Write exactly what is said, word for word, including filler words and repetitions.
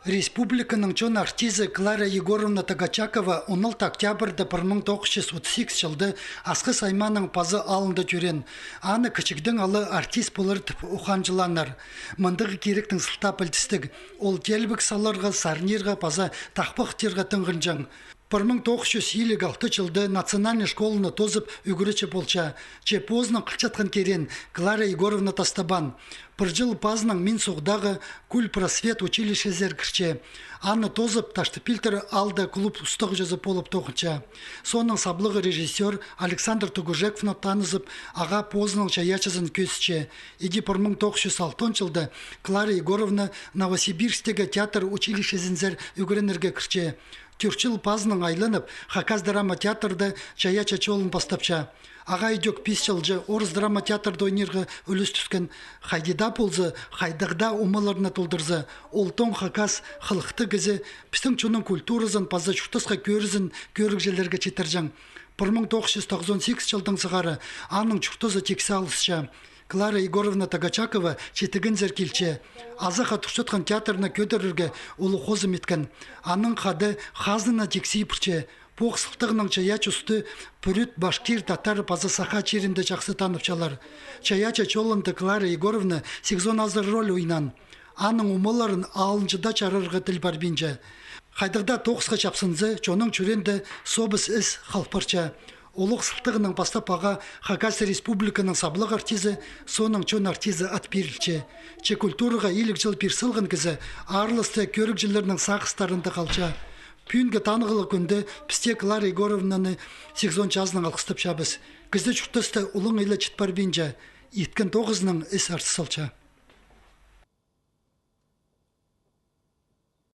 Республиканың чон артизі Клара Егоровна Тогочакова он алты октябрьда пір муң тоғыс чӱс отыс сигіс чылда Асхыс аймааның Пазы аалында тӧреен. Аны кічігдең ала артист полар тіп ухаанҷылааннар. Мындағ киректің сылтаа пілдістіг. Ол теелбек саларға, сарнирға паза тахпахтирға тыңғанҷаң. Пір муң тоғыс чӱс илиг алты чылда национальный школаны тоозып, ӱгретчі полча. Че позының хылчатхан киреен Клара Егоровна тастабаан. Пір чыл пазынаң Минсуғдағы «Кульпросвет» училищезер кірче. Аны тоозып, Таштыпилтір аалда клуб устағҷызы полып тоғынча. Соонаң саблығ режиссёр Александр Тугужековнаң танызып, ағаа позының чайаачызын кӧзітче. Иди пір муң тоғыс чӱс алтон чылда Клара Егоровна Новосибирсктегі театр училищезінзер ӱгренерге кірче. Тӧрт чыл пазынаң айланып, Хакас драма театрда чайаачы чолын пастапча. Ағаа идӧк пис чылҷа орыс драма театрда ойнирға ӱлӱс тӱскен. Хайди даа полза, хайдағ даа омаларны толдырза, ол тоң хакас, хылыхтығ кізі, пістің чонның культуразын паза чуртасха кӧрізін кӧрігҷілерге читірҷең. Пір муң тоғыс чӱс тоғызон сигіс чылдаң сығара аның чуртазы тиксі алысча. Клара Егоровна Тогочакова читігензер килче. Азахха турчатхан театрны кӧдірерге улуғ хозым иткен. Анаң хада хазнаны тиксі пирче. Пу ох сылтағнаң чайаачы усты пӱрӱт, башкир, татар паза саха чирінде чахсы танапчалар. Чайаачы чолында Клара Егоровна сигізон азыра роль ойнаан. Аның омаларын алынҷада чарырға тіл парбинча. Хайдағ даа тоғысха чапсынза, чонның чӱреенде собыс ис хал парча. Ол ох сылтағнаң пастап ағаа Хакас Республиканың саблығ артизі, соонаң чон артизі ат пирілче. Че культураға илиг чыл пир салған кізі аарласта кӧрігҷілернің сағыстарында халча. Пӱӱнгі танығлығ кӱнде пісте Клара Егоровнаны сигізон чазынаң алғыстапчабыс. Кізі чуртаста улуғ ла чіт парбинча, иткен тоғызынаң ис артыс салча.